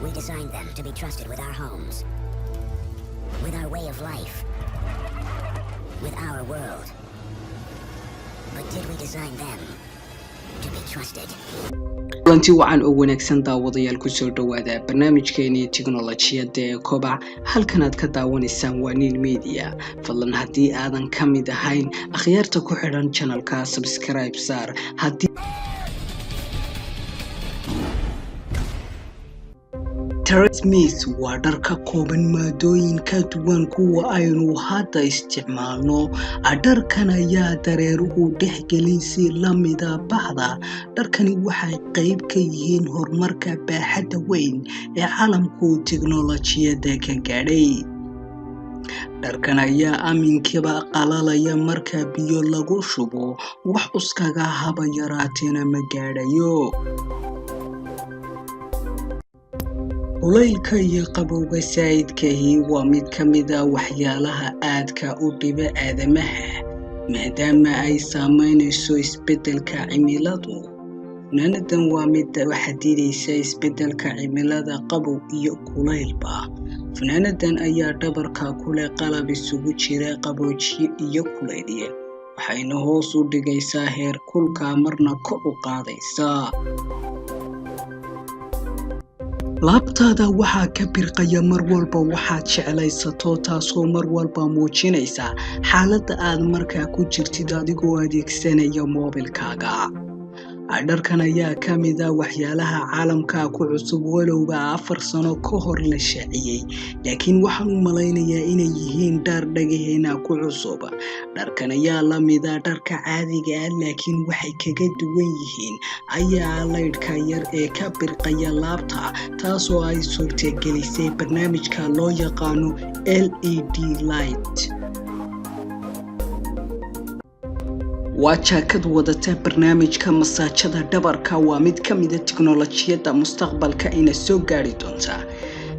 We designed them to be trusted with our homes, with our way of life, with our world. But did we design them to be trusted? Kulanti wacan oo wanaagsan, daawadayaal. Kusoo dhowaada barnaamijkeenii tiknolojiyadda ee Kobac. Halkanaad ka daawanaysaan waa Niil Media. Fadlan, haddii aadan ka mid ahayn akhyaarta ku xidhan channelka, subscribe saar. Haddii Smith waa dhar ka kooban maadooyin ka duwan kuwa aynu hadda isticmaalno. Dharkan ayaa dareeruhu dhexgelin si la mida bacda. Dharkani waxay qayb ka yihiin horumarka baaxadda weyn ee caalamku tiknolojiyadda ka gaadhay. Dharkan ayaa aminkiiba qalalaya marka biyo lagu shubo, wax uskaga haba yaraateena ma gaadhayo. Kulaylka iyo qabowga saa'idkahi waa mid ka mid a waxyaalaha aadka u dhiba aadamaha, maadaama ay saameynayso isbeddelka cimiladu. Funaanadan waa mid xadidaysa isbeddelka cimilada, qabow iyo kulaylba. Funaanadan ayaa dhabarka ku leh qalab isugu jira qaboojiye iyo kulayliye, waxayna hoos u dhigaysaa heer kulka, marna kor u qaadaysaa. Laabtaada waxaa ka birqaya mar walba waxaad jeclaysato, taasoo mar walba muujinaysa xaaladda aad markaa ku jirtid adigoo adeegsanaya moobilkaaga. Dharkan ayaa ka mid a waxyaalaha caalamka ku cusub, walowba 4 sano ka hor la shaaciyey, laakiin waxaan u malaynayaa inay yihiin dhar dhagaheena ku cusub. Dharkan ayaa la mida dharka caadiga ah, laakiin waxay kaga duwan yihiin ayaa laydhka yar ee ka birqaya laabta, taasoo ay suurtagelisay barnaamijka loo yaqaano LED light. Waa jaakad wadata barnaamijka masaajada dhabarka. Waa mid ka mida tiknolojiyadda mustaqbalka ina soo gaari doonta.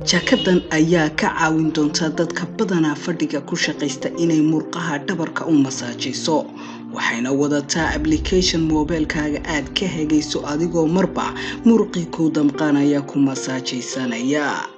Jaakadan ayaa ka caawin doonta dadka badanaa fadhiga ku shaqaysta inay murqaha dhabarka u masaajayso, waxayna wadataa application moobeelkaaga aad ka hegayso, adigoo marba muruqii ku damqanaya ku masaajaysanaya.